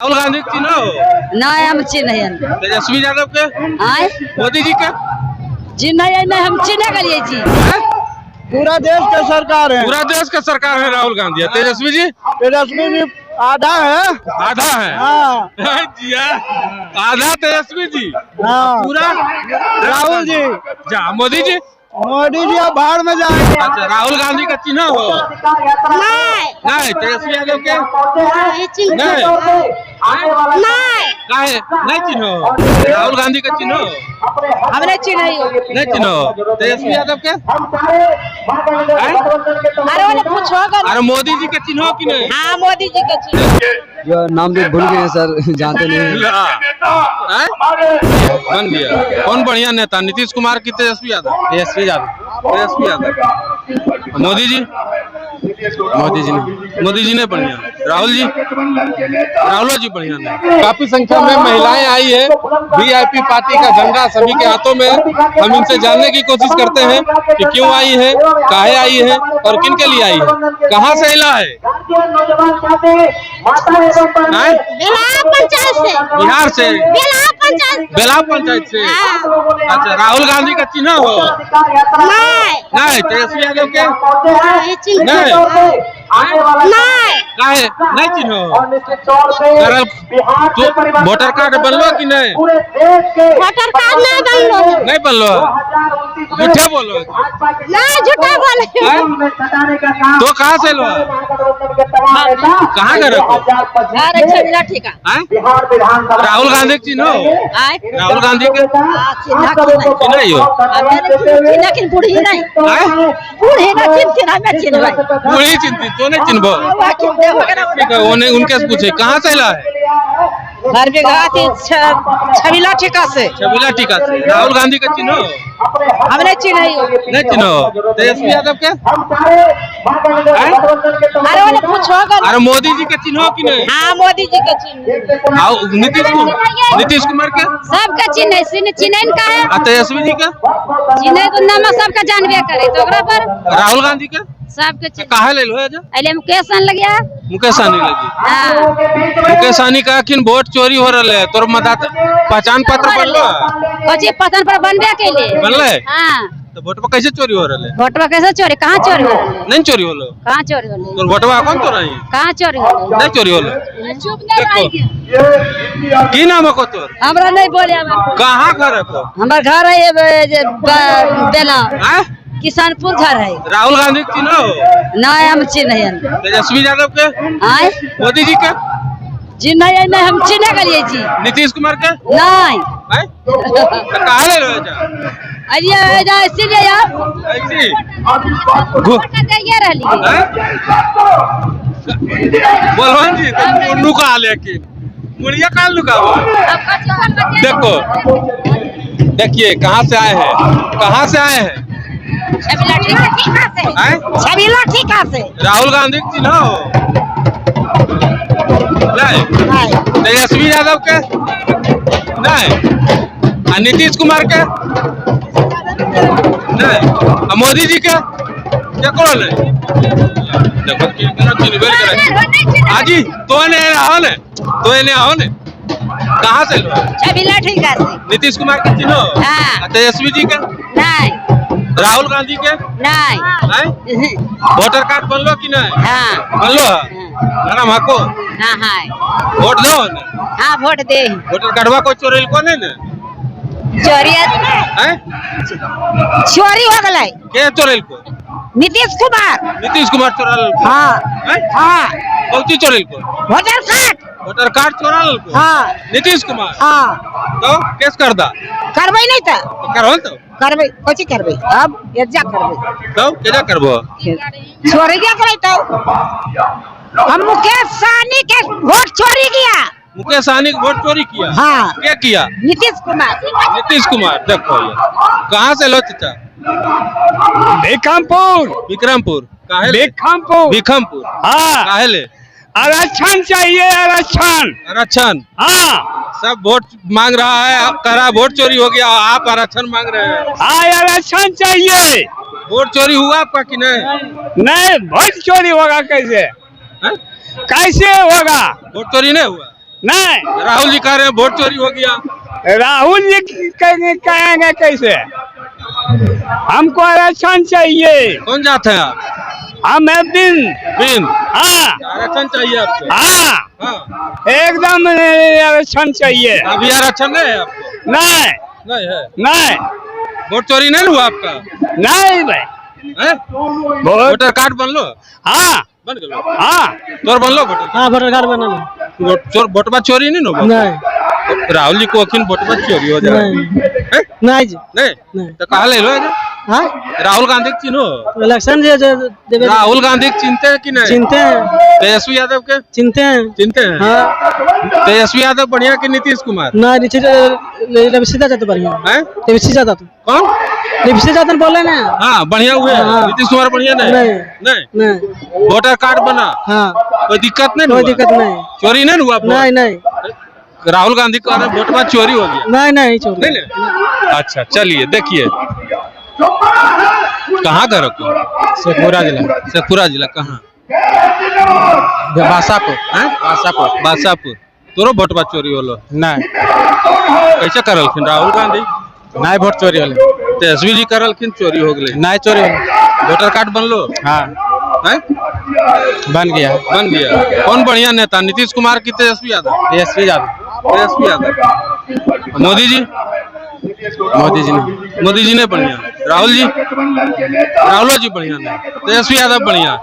राहुल गांधी के चिन्ह हो? नहीं, हम चिन्ह तेजस्वी यादव के? आय। मोदी जी के? चिन्ह नहीं, हम चिन्ह गेलिए जी। पूरा देश का सरकार है। पूरा देश का सरकार है राहुल गांधी। तेजस्वी जी? तेजस्वी जी आधा है। आधा है? हाँ। जी हाँ। आधा तेजस्वी जी, हाँ। पूरा राहुल जी। जा मोदी जी। मोदी जी अब बाहर में जाएंगे। अच्छा, राहुल गांधी का चिन्ह हो? नहीं। नहीं। तेजस्वी यादव के? नहीं। नहीं। नहीं। काहे नहीं चिन्ह हो? राहुल गांधी का चिन्ह हो? हम नहीं चिन्ह। नहीं चिन्ह हो। तेजस्वी यादव के? अरे वाले पूछो। अरे मोदी जी के चिन्ह हो कि नहीं? हाँ, मोदी जी के चिन्ह। जो नाम तो भूल गए हैं सर, जानते नहीं हैं। हाँ? बन गया। कौन बढ़िया नेता, नीतीश कुमार की तेजस्वी यादव? तेजस्वी यादव। तेजस्वी यादव। मोदी जी? मोदी जी ने। मोदी जी ने बढ़िया। राहुल जी? राहुल जी बढ़िया नहीं। काफी संख्या में महिलाएं आई है। वीआईपी पार्टी का झंडा सभी के हाथों में। हम इनसे जानने की कोशिश करते हैं कि क्यों आई है, काहे आई है और किन के लिए आई है। कहाँ से आइला है? आए? बेला पंचायत से। बिहार से? बेला पंचायत। बेला पंचायत से। अच्छा, राहुल गांधी का चिन्ह हो? नहीं। नहीं। तेजस्वी यादव के? नहीं। नहीं। नहीं। काहे नहीं चिन्ह हो? करल तो वोटर कार्ड बनलो कि नहीं? वोटर कार्ड नहीं बनलो। नहीं बनलो? झूठा बोलो। नहीं, झूठा बोले। तो कहाँ से लो, कहाँ घर हो? घर छबिला ठीका। आय? राहुल गांधी के चिन्ह हो? आय। राहुल गांधी के? चिन्ह चिन्ह ही हो? चिन्ह किन बूढ़ी नहीं। आय? बूढ़ी ना चिन्ह, हमें चिन्हबै। बूढ़ी चिन्हती तो नहीं चिन्हबो। चिन्हते हो। ठीक है, उन्हें उनके से पूछे कहाँ से ला है। घर में छबिला ठीका से। छबीला टीका से। राहुल गांधी का चिन्ह हो? हम नहीं चिन्ह। नहीं चिन्ह हो। तेजस्वी यादव के? आय? अरे वाले पूछो। अरे मोदी जी के चिन्ह हो कि नहीं? हाँ, मोदी जी के चिन्ह। आओ, नीतीश कुमार, नीतीश कुमार के? सबके चिन्ह चिन्ह चिन्ह का है। आ तेजस्वी जी के? चिन्ह तो नाम सबके जानबे करे तो ओकरा पर। राहुल गांधी के? सबके चिन्ह। काहे ले लो है जा? अले मुकेश सन लगिया। मुकेश साहनी लगी? हाँ। मुकेश साहनी का अखिन वोट चोरी हो रहा है। तोर मतदाता पहचान पत्र बनलो? कची पतन पर बनबे के लिए। बनले? हाँ। तो वोटवा कैसे चोरी हो रहा है? वोटवा कैसे चोरी, कहाँ चोरी हो रहा? नहीं चोरी होलो? कहाँ चोरी होले? तोर वोटवा कौन तोरा ही? कहाँ चोरी होले? नहीं चोरी होलो। चुप नहीं। देखो, की नाम है को तोर? हमरा नहीं बोले। कहाँ घर है को? हमार घर है बेला। आय? किसानपुर घर है। राहुल गांधी के चिन्ह हो? नहीं, हम चिन्ह। तेजस्वी यादव के? आय। मोदी जी के? चिन्ह नहीं, हम चिन्ह गेलिए जी। नीतीश कुमार के? नहीं। आय? तो कहाँ ले रहे जा? अरे इसीलिए यार। ऐसी दैये रहली। आय? बोलवन जी तो नुका लेकिन मुड़िया काल नुका। अब कची देखो, देखिए कहाँ से आए हैं, कहाँ से आए हैं? छबिला ठीका से। आए? छबिला ठीका से। राहुल गांधी के चिन्ह हो? नहीं। तेजस्वी यादव के? नहीं। आ नीतीश कुमार के? नहीं। आ मोदी जी के? केकरो नहीं। देखो केकरो चिन्हबे करे। हाजी तो ने आओ ने, तो ने आओ ने। कहाँ से लो? छबिला ठीका से। नीतीश कुमार के चिन्ह हो? हाँ। आ तेजस्वी जी के? नहीं। राहुल गांधी के? नहीं। आय? वोटर कार्ड बनलो कि नहीं? हाँ। बनलो है? नाम हको? हाँ हाँ। वोट दो ने? हाँ, वोट दे। वोटर कार्डवा कोई चोरी को नहीं ने? चोरी। आय? चोरी हो गई। के चोरी को? नीतीश कुमार। नीतीश कुमार चोरा को? हाँ। आय? हाँ। कौची चोरी को? Voter card. वोटर कार्ड चोरा को? हाँ। नीतीश कुमार? हाँ। तो केस कर दा। करबै नहीं तो। तो करहो तो। करबै, कथी करबै अब एजा करबै। तो केजा करबो? चोरी क्या करे तो हम मुकेश सहनी के वोट चोरी किया। मुकेश सहनी के वोट चोरी किया? हाँ। क्या किया? नीतीश कुमार। नीतीश कुमार। देखो ये कहाँ से लो चाचा? भिखमपुर। विक्रमपुर। काहे ले? भिखमपुर। भिखमपुर। हाँ। काहे ले? आरक्षण चाहिए, आरक्षण। आरक्षण? हाँ। सब वोट मांग रहा है, आप कह रहा है वोट चोरी हो गया, आप आरक्षण मांग रहे हैं। हाँ, आरक्षण चाहिए। वोट चोरी हुआ आपका कि नहीं? नहीं, वोट चोरी होगा कैसे? हैं? कैसे होगा? वोट चोरी नहीं हुआ? नहीं। राहुल जी कह रहे हैं वोट चोरी हो गया। राहुल जी कहेंगे कहेंगे कैसे? हमको आरक्षण चाहिए। कौन जाते हैं आप? हम है बिन। बिन। हाँ। आरक्षण चाहिए आपको? हाँ। हाँ। एकदम आरक्षण चाहिए। अभी आरक्षण नहीं है आपको? नहीं। नहीं है। नहीं। वोट चोरी नहीं हुआ आपका? नहीं भाई। हैं? वोट वोटर कार्ड बन लो? हाँ। बन गलो? हाँ। तोर बनलो वोटर? हाँ, वोटर कार्ड बनल। वोट चोर, वोटवा चोरी नहीं होगा? नहीं। राहुल जी को अखिन वोटवा चोरी हो जाए। नहीं। नहीं जी। नहीं? नहीं। तो कहा ले लो? हाँ? राहुल गांधी के चिन्हो। इलेक्शन जे जे देवे। राहुल गांधी के चिनते हैं कि नहीं? चिनते हैं। तेजस्वी यादव के चिनते हैं। चिनते हैं? हाँ। तेजस्वी यादव बढ़िया कि नीतीश कुमार? नहीं, नीचे रवि सीधा जाते बढ़िया। हैं? रवि सीधा जाते। कौन? रवि सीधा जाते बोले ना। हाँ, बढ़िया हुए। हाँ। नीतीश कुमार बढ़िया नहीं? नहीं। नहीं। नहीं। वोटर कार्ड बना? हाँ। कोई दिक्कत नहीं? कोई हुआ? दिक्कत नहीं। चोरी नहीं हुआ? नहीं नहीं। राहुल गांधी कह रहे हैं वोटवा चोरी हो गया। नहीं नहीं, चोरी नहीं नहीं। अच्छा चलिए, देखिए कहाँ घर को? शेखपुरा जिला। शेखपुरा जिला कहाँ? बासापुर। हैं? बासापुर। बासापुर। तोरो वोटवा चोरी होलो? नहीं। कैसे करलखिन राहुल गांधी? नहीं, वोट चोरी होले। तेजस्वी जी करलखिन चोरी हो गेलै। नहीं चोरी होले। वोटर कार्ड बनलो? हाँ। हैं? बन गया। बन गया। कौन बढ़िया नेता, नीतीश कुमार की तेजस्वी यादव? तेजस्वी यादव। तेजस्वी यादव। मोदी जी? मोदी जी ने। मोदी जी ने बढ़िया। राहुल जी? राहुल जी बढ़िया नहीं, तेजस्वी यादव बढ़िया।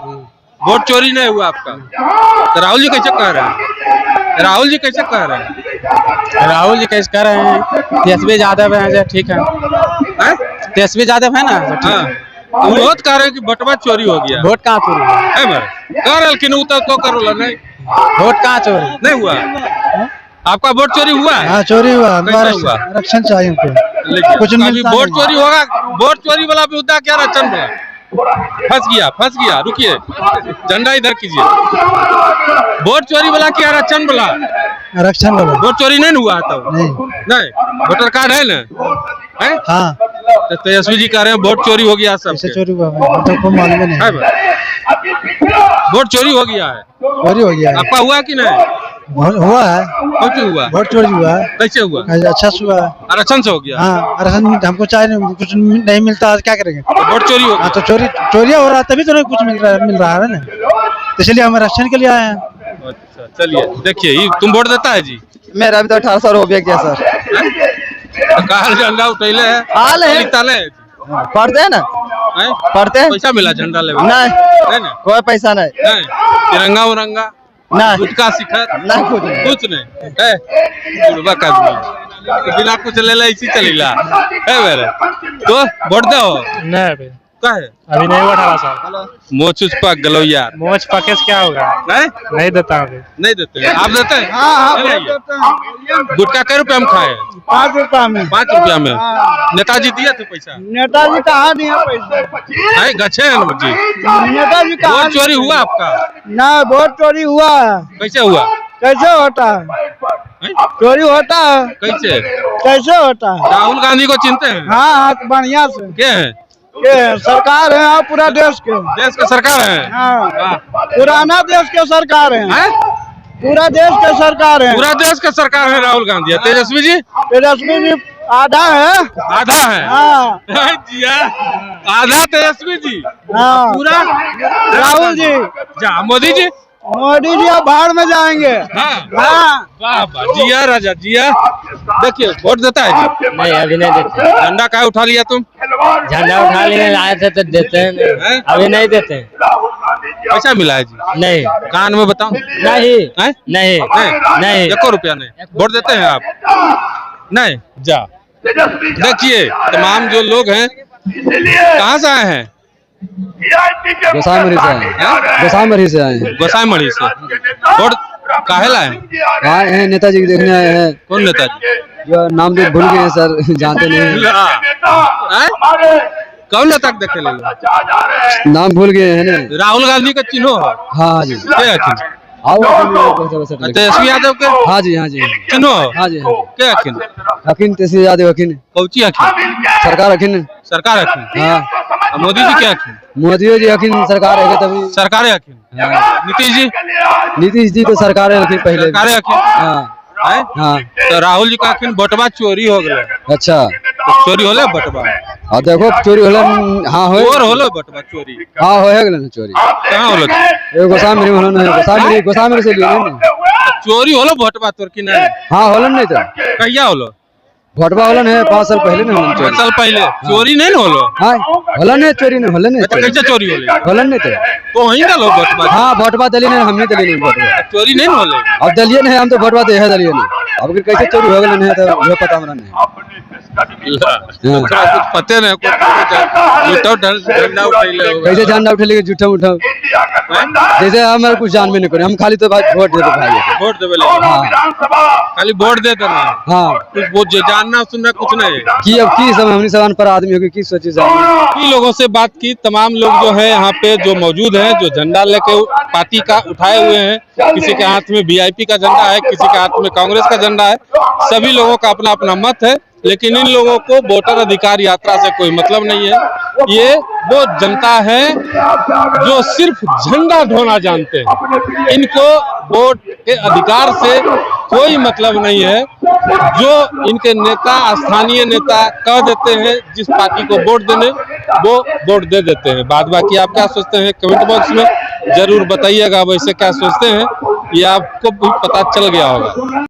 वोट चोरी नहीं हुआ आपका? तो राहुल जी कैसे कह रहे हैं? राहुल जी कैसे कह रहे हैं? राहुल जी कैसे कह रहे हैं? तेजस्वी यादव है जो ठीक है। हैं? तेजस्वी यादव है ना जो ठीक हाँ। है। तो बहुत कह रहे हैं कि बटवा चोरी हो गया। वोट कहाँ चोरी हुआ? है भाई, कह रहे कि नहीं तो करो नहीं। वोट कहाँ चोरी? नहीं हुआ आपका वोट चोरी हुआ है? हाँ, चोरी हुआ। कैसे हुआ? आरक्षण चाहिए हमको। लेकिन कुछ अभी मिलता वोट नहीं। चोरी होगा, वोट चोरी वाला मुद्दा क्या आरक्षण वाला? फंस गया, फंस गया, रुकिए, झंडा इधर कीजिए। वोट चोरी वाला क्या आरक्षण वाला? आरक्षण वाला। वोट चोरी नहीं हुआ तब? नहीं। नहीं, वोटर कार्ड है ना? है? हाँ। तो तेजस्वी जी कह रहे हैं वोट चोरी हो गया सब। कैसे चोरी हुआ भाई? तो को मालूम नहीं। है भाई, वोट चोरी हो गया है। चोरी हो गया है। आपका हुआ कि नहीं? हुआ है। कौन चीज हुआ? वोट चोरी हुआ है। कैसे हुआ? अच्छा से हुआ है। आरक्षण से हो गया। हाँ, आरक्षण हमको चाहिए नहीं, कुछ नहीं मिलता है, क्या करेंगे? तो वोट चोरी हो गया। हाँ, तो चोरी चोरिया हो रहा है तभी तो नहीं कुछ मिल रहा है ना, इसलिए हम आरक्षण के लिए आए हैं। अच्छा चलिए, देखिए ये तुम वोट देता है जी? मेरा भी तो 18 साल हो गया सर। तो कहा झंडा उठैले है? हाल है। लिखता है। पढ़ते हैं ना? हैं? पढ़ते हैं। पैसा मिला झंडा ले? नहीं। नहीं ना? कोई पैसा नहीं। नहीं। तिरंगा उरंगा? नहीं। गुटखा शिखर? नहीं, कुछ नहीं। कुछ नहीं। है बुढ़बक आदमी तो बिना कुछ ले ले इसी चलीला है मेरे। तो वोट दो? नहीं अभी। का है? अभी नहीं हुआ 18 साल। मोच उच पक गलो यार। मोच पके से क्या होगा? नहीं? नहीं देता अभी। नहीं देते हैं। आप देते हैं? हाँ, हाँ, नहीं, नहीं। गुटखा कै रुपया में खाए? 5 रुपया में। 5 रुपया में। नेताजी दिए थे पैसा? नेताजी कहाँ दिए पैसा? नहीं, गच्छे हैं ना जी। नेताजी कहाँ? वोट चोरी हुआ आपका? ना, वोट चोरी हुआ है। कैसे हुआ? कैसे होता है? हैं? चोरी होता है। कैसे? कैसे होता है? राहुल गांधी को चिनते हैं? हाँ हाँ, बढ़िया से। के हैं? के सरकार है हाँ, पूरा देश के। देश के सरकार है। हाँ, वाह। पुराना देश के सरकार है। हैं? पूरा देश के सरकार है। पूरा देश का सरकार है राहुल गांधी। है तेजस्वी जी? तेजस्वी जी आधा है। आधा है। हाँ। जी हाँ। आधा तेजस्वी जी, हाँ। पूरा राहुल जी। जा मोदी जी। मोदी जी अब बाहर में जाएंगे। हाँ। हाँ। वाह वाह, जिया राजा जिया। देखिए वोट देता है जी? नहीं, अभी नहीं देते। झंडा का उठा लिया तुम? झंडा उठा लिए आए थे तो देते हैं नहीं। हैं? अभी नहीं देते हैं। पैसा मिला है जी? नहीं। कान में बताओ। नहीं। हैं? नहीं। नहीं। नहीं। एको रुपया नहीं। वोट देते हैं आप? नहीं। जा देखिए तमाम जो लोग हैं, कहाँ से आए हैं? गोसाईमरी से आए हैं। हैं? गोसाईमरी से आए हैं। गोसाईमढ़ी से। वोट काहे लाए? आए हैं नेताजी को देखने आए हैं। कौन नेताजी? जो नाम तो भूल गए हैं सर, जानते नहीं हैं। हैं? कौन नेता के देखे ले? नाम भूल गए हैं ना। राहुल गांधी का चिन्हो है। हाँ जी। के हथिन? आओ अखिन आ, तेजस्वी यादव के? हाँ जी, हाँ जी। चिन्हो? हाँ जी, हाँ। के हथिन? अखिन तेजस्वी यादव अखिन। कौची हथिन? सरकार अखिन। सरकार हथिन। हाँ। आ, मोदी जी के हथिन? मोदी जी अखिन सरकार है तभी। सरकारे हथिन। हाँ। नीतीश जी? नीतीश जी तो सरकार है अखिन पहले। सरकारे हथिन। हाँ। हैं? हाँ। तो राहुल जी कहखिन वोटवा चोरी हो गेलै। अच्छा। तो चोरी होले वोटवा? आ देखो चोरी होले, हाँ होए। चोर होले वोटवा चोरी? हाँ होए गेलै ने चोरी। कहाँ होले? एगो गोसामरी में होलो ने, गोसामरी, गोसामरी से लिए ने। चोरी होलो वोटवा तोर की नहीं? हाँ होलन नहीं तो। कहिया होलो? वोटवा होलन है 5 साल पहले ने होलन चोरी। 5 साल पहले चोरी नहीं न होलो? हाँ होलन है चोरी, नहीं होलन नहीं। अच्छा, कैसे चोरी होले? होलन नहीं तो। तो वहीं डालो वोटवा। हाँ वोटवा दलिए नहीं, हमने दलिए नहीं वोटवा। चोरी नहीं न होले? अब दलिए नहीं, हम तो वोटवा दे है दलिए नहीं। अब कैसे चोरी हो गेलै नहीं तो वो पता हमरा नहीं। हाँ। तोरा कुछ पते नहीं, कुछ झूठो झंडा उठैले होगा। कैसे झंडा उठे लेके झूठा उठा जैसे हमारे कुछ जान में नहीं करे, हम खाली तो भाई वोट देते भाई। वोट देवे ले? हाँ। खाली वोट दे देना? हाँ। कुछ वो जो जानना सुनना कुछ नहीं? की अब की सब हमनी सब पर आदमी हो की सोची जाए। की लोगों से बात की, तमाम लोग जो है यहाँ पे जो मौजूद हैं, जो झंडा लेके पार्टी का उठाए हुए हैं, किसी के हाथ में वीआईपी का झंडा है, किसी के हाथ में कांग्रेस का झंडा है। सभी लोगों का अपना अपना मत है, लेकिन इन लोगों को वोटर अधिकार यात्रा से कोई मतलब नहीं है। ये वो जनता है जो सिर्फ झंडा ढोना जानते हैं, इनको वोट के अधिकार से कोई मतलब नहीं है। जो इनके नेता, स्थानीय नेता कह देते हैं जिस पार्टी को वोट देने, वो वोट दे देते हैं। बाद बाकी आप क्या सोचते हैं कमेंट बॉक्स में जरूर बताइएगा। वैसे क्या सोचते हैं ये आपको भी पता चल गया होगा।